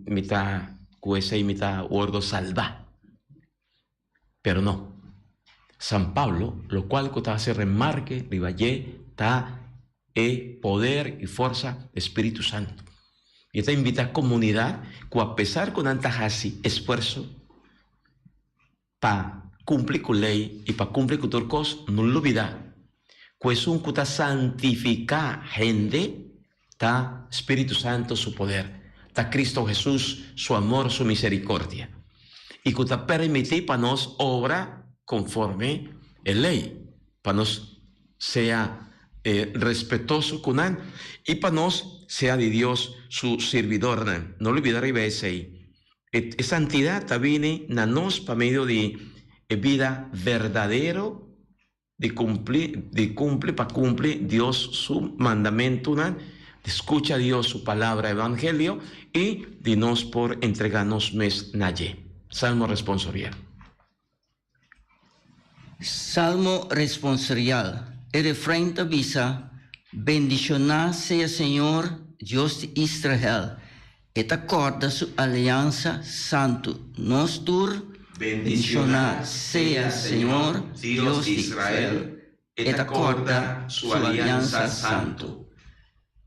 mi ta ku esei mi ta wordo salba. Pero no. San Pablo, locual cu ta haci remarke riba dje ta e poder y forsa di Spiritu Santo. Y e ta invita comunidad cu a pesar cu nan ta haci esfuerso pa cumpli cu ley y pa cumpli cu tur cos, no lubida cu esun cu ta santifica hende ta Spiritu Santo su poder, ta Cristo Jesus su amor, su misericordia, y cu ta permiti pa nos obra conforme e ley, pa nos sea respetoso cu nan y pa nos sea di Dios su sirbidornan. No lubida riba esey. E santidad ta bini na nos pa medio di e bida berdadero Di kumpli, di kumpli pa kumpli Dios su mandamentunan, di skucha Dios su palabra evangelio i di nos por entregá nos mes na dje. Salmo responsorial. Salmo responsorial. E refrein ta bisa, Bendishoná sea Señor, Dios di Israel, E ta kòrda su aliansa santu. Nos tur bendishoná sea Señor, Dios di Israel, E ta kòrda su aliansa santu.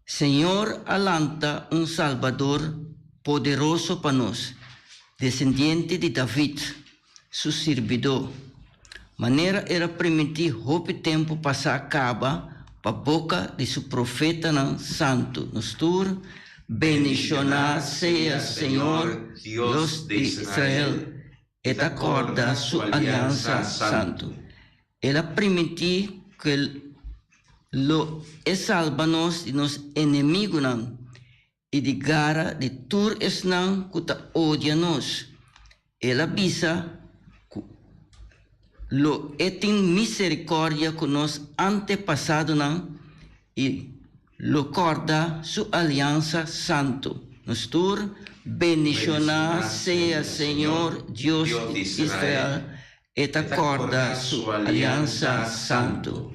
Señor a lanta un Salbador poderoso pa nos, desendiente di David, su sirbidó. Manera el a primintí hopi tempu pasá kaba pa boka di su profetanan santu. Nos tur bendishoná sea Señor, Dios di Israel, E ta kòrda su aliansa santu. El a primintí ku el. Lo e salba nos di nos enemigunan i di gara di tur esnan ku ta odia nos. El a bisa ku lo e tin miserikòrdia ku nos antepasadonan i lo kòrda su aliansa santu. Nos tur bendishoná sea Señor Dios di Israel, e ta kòrda su aliansa santu.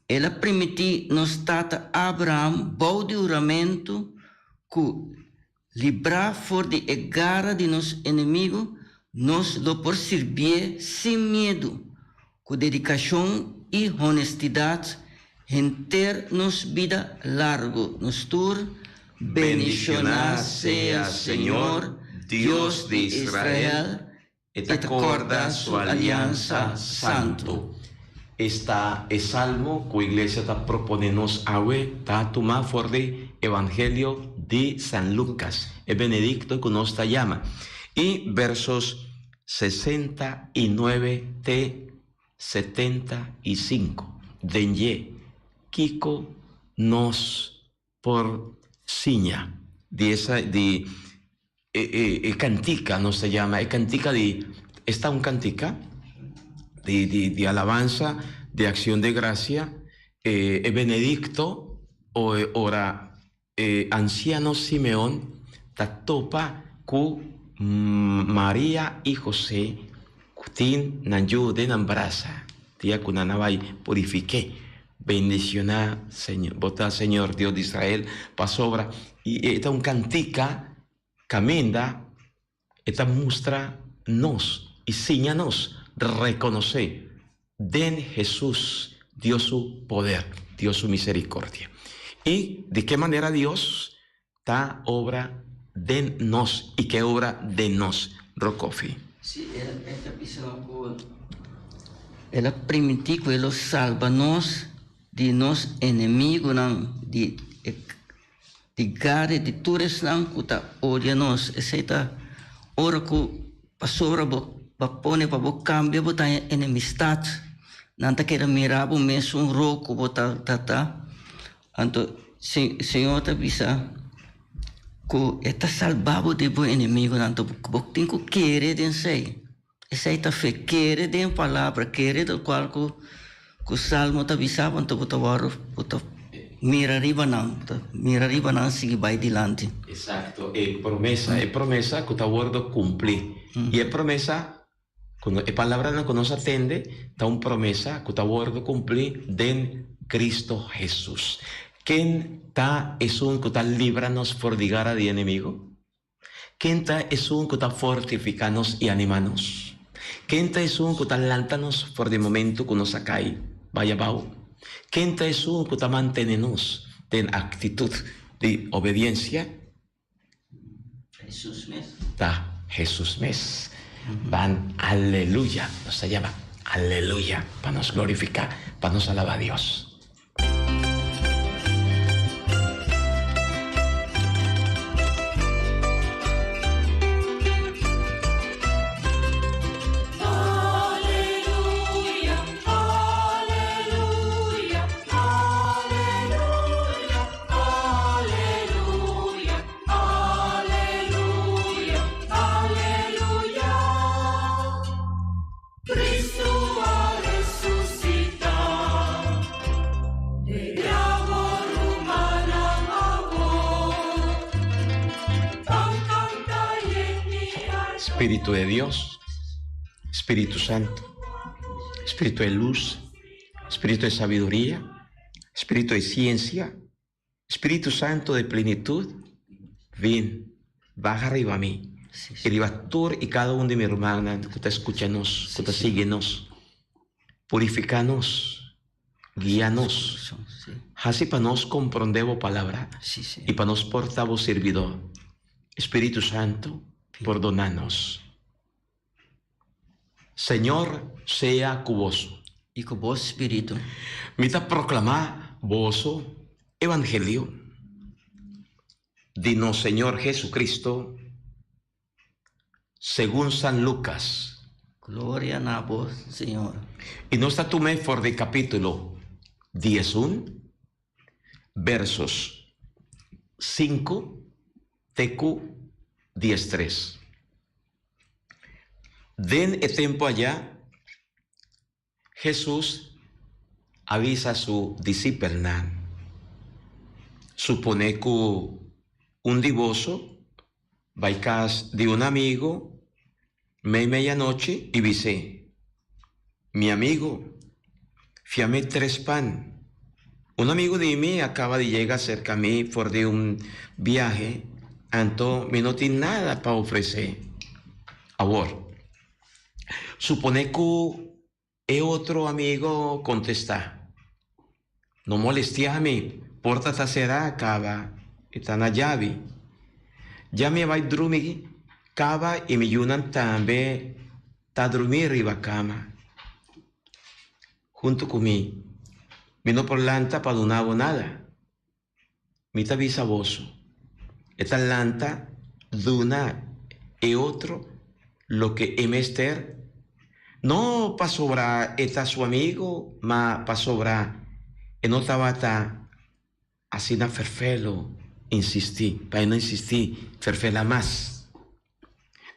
El a primintí nos tata Abraham bou di huramentu ku, librá for di e gara di nos enemigu, nos lo por sirbié sin miedu, ku dedikashon i honestidat henter nos bida largu. Nos tur bendishoná sea Señor, Dios di Israel, E ta corda su aliansa santu. Esta e salmo cu Iglesia ta propone nos awe ta tuma for di Evangelio di San Lucas, e Benedicto cu nos ta yama, y versos 69 te 75. Den dje, kico nos por siña di esa di e e e cantica nos ta yama e cantica di esta un cantica di di di alabansa di accion de gracia e e benedicto o e ora e anciano Simeon ta topa cu Maria y Jose cu tin nan yu den nan brasa dia cu nan a bay purifique. Bendiciona Señor, bo ta Señor Dios di Israel, pasobra y e ta un cantica caminda e ta mustra nos y siña nos reconoce den Jesus Dios su poder, Dios su misericordia. Y di ke manera Dios ta obra den nos y ke obra den nos, Rokofi. Sí, e ta bisa nos ku El a primintí ku E lo salba nos di nos enemigunan, di e di gare di tur esnan ku ta odia nos. Esei ta ora ku pasobra bo bo a pone pa bo kambia bo ta haña enemistat. Nan ta keda mira bo mesun rol ku bo ta ta. Anto Señor ta bisa ku e ta salba bo di bo enemigunan, anto bo tin ku kere den esei. Esei ta fe, kere den e palabra, kere lokual ku ku Salmo ta bisa bo, anto bo ta wòrdu, bo ta mira riba nan, bo ta mira riba nan sigui bai dilanti. Esakto, e promesa, e promesa ku ta wòrdu kumplí. I e promesa Ku e palabranan ku nos a tende ta un promesa ku ta wòrdu kumplí den Kristu Hesus. Ken ta esun ku ta libra nos for di gara di enemigu? Ken ta esun ku ta fortifiká nos i animá nos? Ken ta esun ku ta lanta nos for di momentu ku nos a kai bai abou? Ken ta esun ku ta mantené nos den aktitut di obediensia? Hesus mes. Ta Hesus mes. Ban aleluya. Nos ta yama aleluya pa nos glorifica, pa nos alaba Dios. Spiritu de Dios, Spiritu Santo, Spiritu de luz, Spiritu de sabiduria, Spiritu de ciencia, Spiritu Santo de plenitud, bin, baha riba mi y riba tur y cada un di mi rumannan cu ta scucha nos, cu ta sigui nos. Purifica nos, guia nos, haci pa nos comprende bo palabra y pa nos por ta bo sirbidor. Spiritu Santo, pordona nos. Señor sea ku boso. I ku bo spiritu. Mi ta proklamá boso evangelio di nos Señor Jesucristo segun San Lucas. Gloria na bo, Señor. I nos ta tum'é for di kapítulo. 11, versos 5 te ku 13. Den e tempu ayá, Hesus a bisa su disipelnan, Suponé ku un di boso bai kas di un amigu mei meianochi i bis'é, Mi amigu, fia mi tres pan. Un amigu di mi a kaba di yega serka mi for di un biahe, anto mi no tin nada pa ofresé. Awor, Suponé ku e otro amigo kontestá, No molestiá mi, porta ta será kaba, e ta na yabi. Ya mi a bai drumi kaba i mi yunan tambe ta drumí riba kama huntu ku mi. Mi no por lanta pa duna bo nada. Mi ta bisa boso, e ta lanta duna e otro loke e mester, no pasobra e ta su amigo, ma pasobra e no tabata asina ferfelo insistí, pa e no insistí ferfela mas.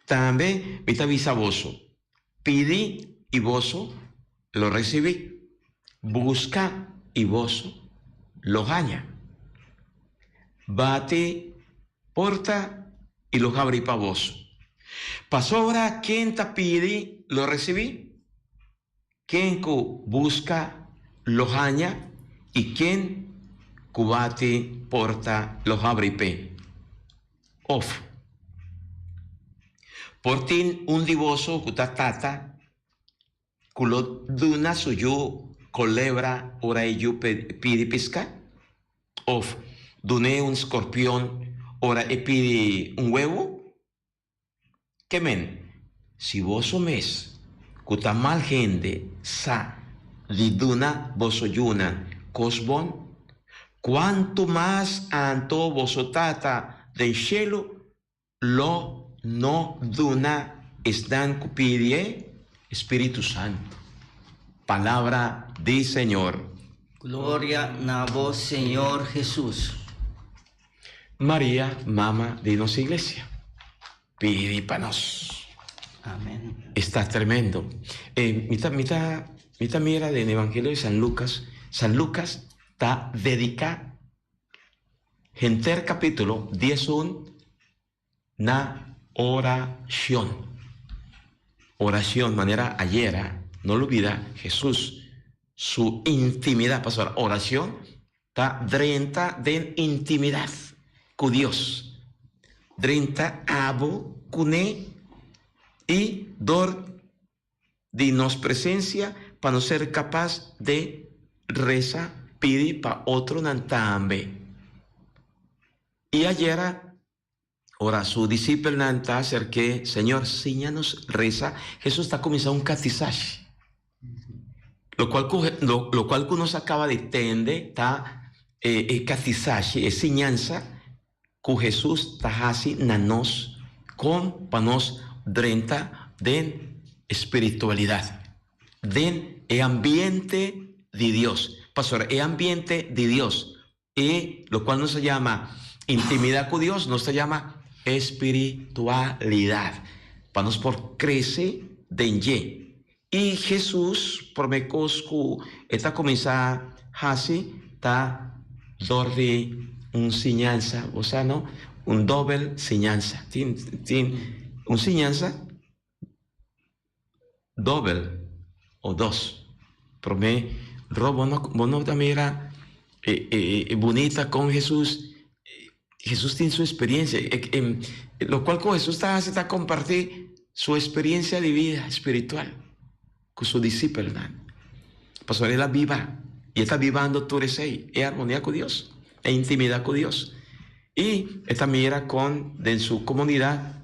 Tambe mi ta bisa boso, pidi i boso lo risibí, buska i boso lo haña. Bati porta i lo habrí pa boso. Pasobra ken ta pidi lo risibí, ken ku buska lo haña i ken ku bati porta lo habrí p'e. Òf, por tin un di boso ku ta tata ku lo duna su yu kolebra ora e yu pidi piska? Òf dun'é un skorpion ora e pidi un webu? Ke men, si boso mes, ku ta mal hende, sa di duna boso yunan kos bon, kuantu mas anto boso Tata den shelu Lo no duna esnan ku pidi e Spiritu Santu. Palabra di Señor. Gloria na bo Señor Jesus. Maria, Mama di nos Iglesia, pidi pa nos. Amen. Esta tremendo. E, mi ta, mi ta, mi ta mira den Evangelio di San Lucas, San Lucas ta dedica Henter capítulo 11 na oracion. Oracion, manera ayera, no lubida Jesús su intimidad, pasobra oracion ta drenta den intimidad cu Dios. Drenta abo cune y dor di nos presencia pa nos ser capaz de reza pidi pa otronan tambe. Y ayera, ora su discipelnan ta acerk'é, Señor, siña nos reza, Jesús ta cuminsa un catisashi. Locual cu, locual cu nos a caba di tende ta e, e catisashi, e siñansa ku Hesus ta hasi na nos kon pa nos drenta den spiritualidat, den e ambiente di Dios. Pasobra e ambiente di Dios, e lokual nos ta yama intimidat ku Dios, nos ta yama espiritualidat, pa nos por krese den dje. I Hesus, promé kos ku e ta kuminsá hasi ta dor di un siñansa. Bo sa no? Un dòbel siñansa. Tin tin un siñansa dòbel o dos. Promé, ro bo no bo no ta mira e e bunita kon Hesus Hesus tin su experiencia. Locual cu Hesus ta haci ta comparti su experiencia di vida espiritual cu su discipelnan. Pasobra el a biba y e ta bibando tur esey, e armonia cu Dios, e intimidad cu Dios. Y e ta mira con den su comunidad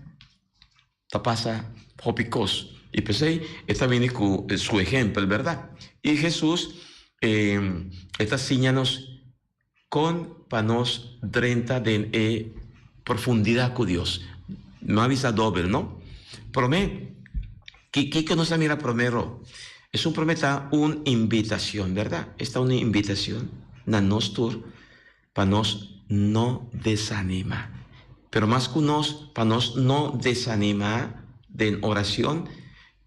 ta pasa hopi cos. Y p'esey e ta bini cu su ehempel, berdad? Y Hesus e ta siña nos Kon pa nos drenta den e profundidat ku Dios? No a bisa dobel, no? Promé, ki kiko nos a mira promé, Ro? Esun prome ta un invitacion, berdad? Esta un invitacion na nos tur pa nos no desanima. Pero mas cu nos, pa nos no desanima den oracion,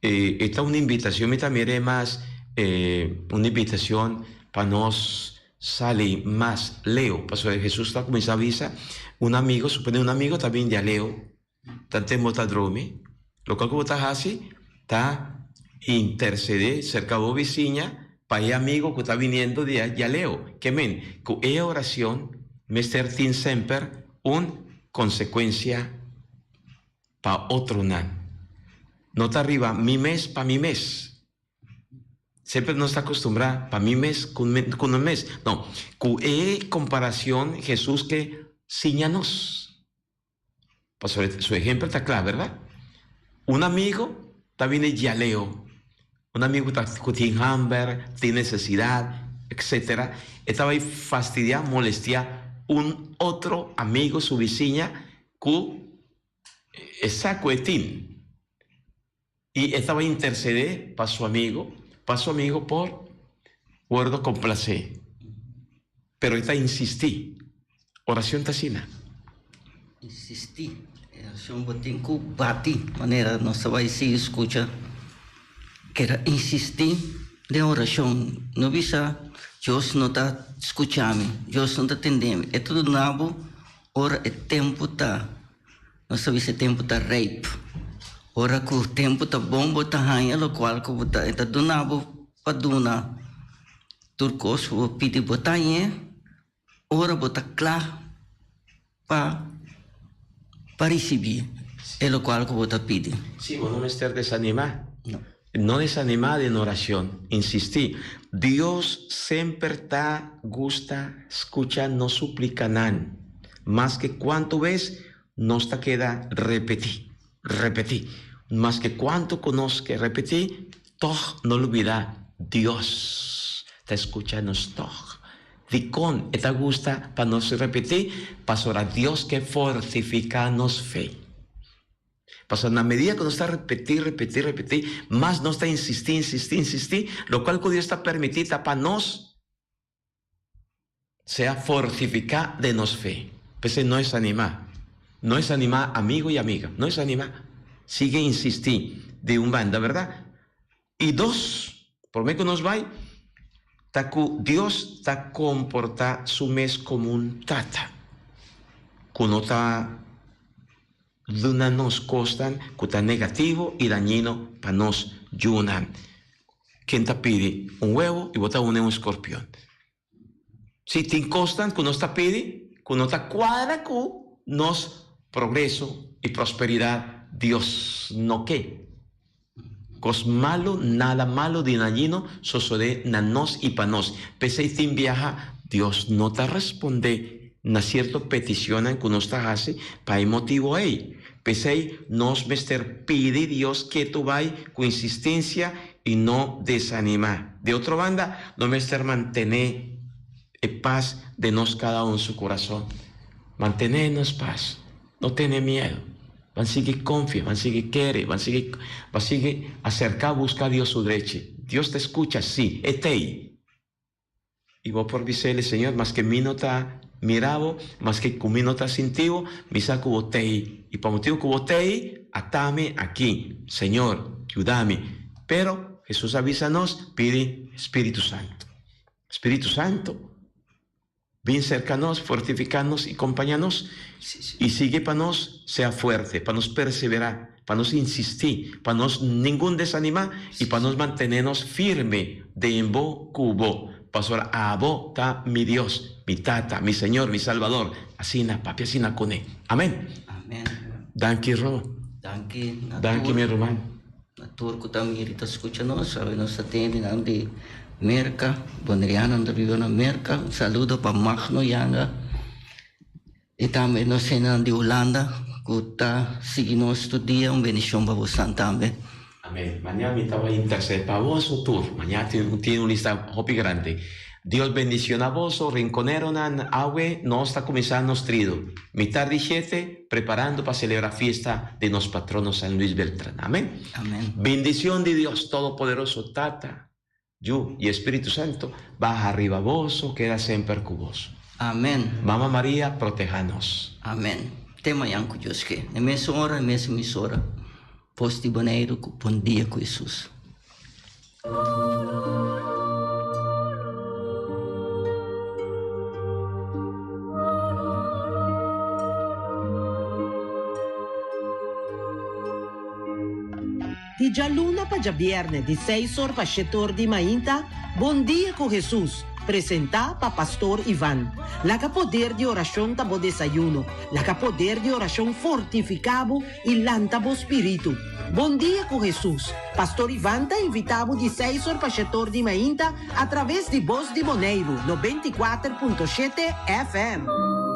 e ta un invitacion, mi ta mira e mas un invitacion pa nos sali mas leu. Pasobra Jesus ta cuminsa bisa un amigo, supone un amigo ta bin di aleu, Tanten bo ta drumi, lokual ku bo ta hasi ta intersedé serka bo bisiña pa e amigo ku ta biniendo di aleu. Ke men ku e orashon mester tin semper un konsekuensia pa otronan. No ta riba mi mes pa mi mes. Semper nos ta acostumbrá pa mi mes cu cu no mes. No, cu e comparacion Jesús ke siña nos. Pasobra su ehempel ta kla, bèrdat? Un amigo ta bini djaleo, un amigo ta ku tin hamber, tin nesesidat, etsetera, e ta bai fastidiá, molestiá un otro amigo, su bisiña, ku e sa ku e tin. I e taba intercedé pa su amigo, pa su amigo por wordo complacé. Pero e ta insistí. Oracion ta asina. Insistí. Oracion bo tin cu bati, manera nos ta bai sigui scucha. Keda insistí den oracion. No bisa, Dios no ta scucha mi, Dios no ta tende mi. E ta duna bo ora e tempo ta. Nos ta bisa e tempu ta rijp. Ora ku tempu ta bon bo ta haña lokual ku bo ta e ta duna bo pa duna tur kos ku bo pidi bo ta hañ'é ora bo ta kla pa pa risibí e lokual ku bo ta pidi. Sí, bo no mester desanimá. No. No desanimá den orashon. Insistí. Dios semper ta gusta skucha nos suplikanan, maske kuantu bes nos ta keda repetí, repetí. Maske kuantu ku nos ke repetí, tòg no lubidá, Dios ta skucha nos tòg. Dikon e ta gusta pa nos repetí? Pasobra Dios ke fortifiká nos fe. Pasobra na medida ku nos ta repetí, repetí, repetí, mas nos ta insistí, insistí, insistí, lokual ku Dios ta permití ta pa nos sea fortifiká den nos fe. P'esei no desanimá. No desanimá amigo i amiga. No desanimá. Sigui insistí di un banda, bèrdat? I dos, promé ku nos bai, ta ku Dios ta komportá su mes komo un tata ku no ta Duna nos kosnan ku ta negativo i dañino pa nos yunan. Ken ta pidi un webu i bo ta une un skorpion? Si tin kosnan ku nos ta pidi ku no ta kuadra ku nos progreso i prosperidat, Dios no ke. Kos malu, nada malu di dañino sosodé na nos i pa nos. P'esei tin biaha Dios no ta respondé na sierto peticionnan ku nos ta hasi pa e motibu ei. P'esei nos mester pidi Dios ketu bai ku insistencia i no desanimá. Di otro banda, no mester mantené e pas den nos kada un su kurason. Mantené nos pas. No tene miedu. Ban sigui konfia, ban sigui kere, ban sigui ban sigui aserká buska Dios su drechi. Dios ta skucha, sí, e t'ei. I bo por bis'El, Señor, maske mi no ta mira bo, maske ku mi no ta sinti bo, mi sa ku bo t'ei. I pa motibu ku bo t'ei, ata mi aki. Señor, yuda mi. Pero, Hesus a bisa nos, pidi Spiritu Santu. Spiritu Santu. Bin serka nos, fortifiká nos i kompañá nos, i sigui pa nos sea fuerte, pa nos perseverá, pa nos insistí, pa nos ningun desanimá i pa nos mantené nos firme den bo ku bo, pasobra abo ta mi Dios, mi Tata, mi Señor, mi Salbador. Asina papia asina kuné. Amén. Amén. Danki Ro. Danki na Danki tur. mi ruman. Na tur ku ta mira i ta skucha nos, awe nos ta tende nan di Merka, Bonerianonan ta biba na Merka, un saludo pa Magno Yanga i tambe nos hendenan di Hulanda ku ta sigui nos tur dia, un bendishon pa bosan tambe. Amen. Maña mi ta bai intercede pa boso tur. Maña tin tin un lista hopi grandi. Dios bendiciona boso, rinconeronan, awe nos ta cuminsa nos trido, mitar di shete, preparando pa celebra fiesta di nos patrono San Luis Beltran. Amen. Amen. Bendicion di Dios Todopoderoso, Tata, Yu y Espíritu Santo, baha riba boso, keda semper cu boso. Amen. Mama Maria, proteha nos. Amen. Te mañan cu Dios ke. Na mesun ora, na mesun emisora. Voz di Boneiru cu Bon Dia cu Hesus. Di djaluna pa djabièrnè di seis or pa shete or di mainta, Bon Dia ku Hesus, presentá pa Pastor Ivan. Laga poder di orashon ta bo desayuno. Laga poder di orashon fortifiká bo i lanta bo spiritu. Bon Dia ku Hesus, Pastor Ivan ta invitá bo di seis or pa shete or di mainta atraves di Bos di Boneiru, 94.7 FM.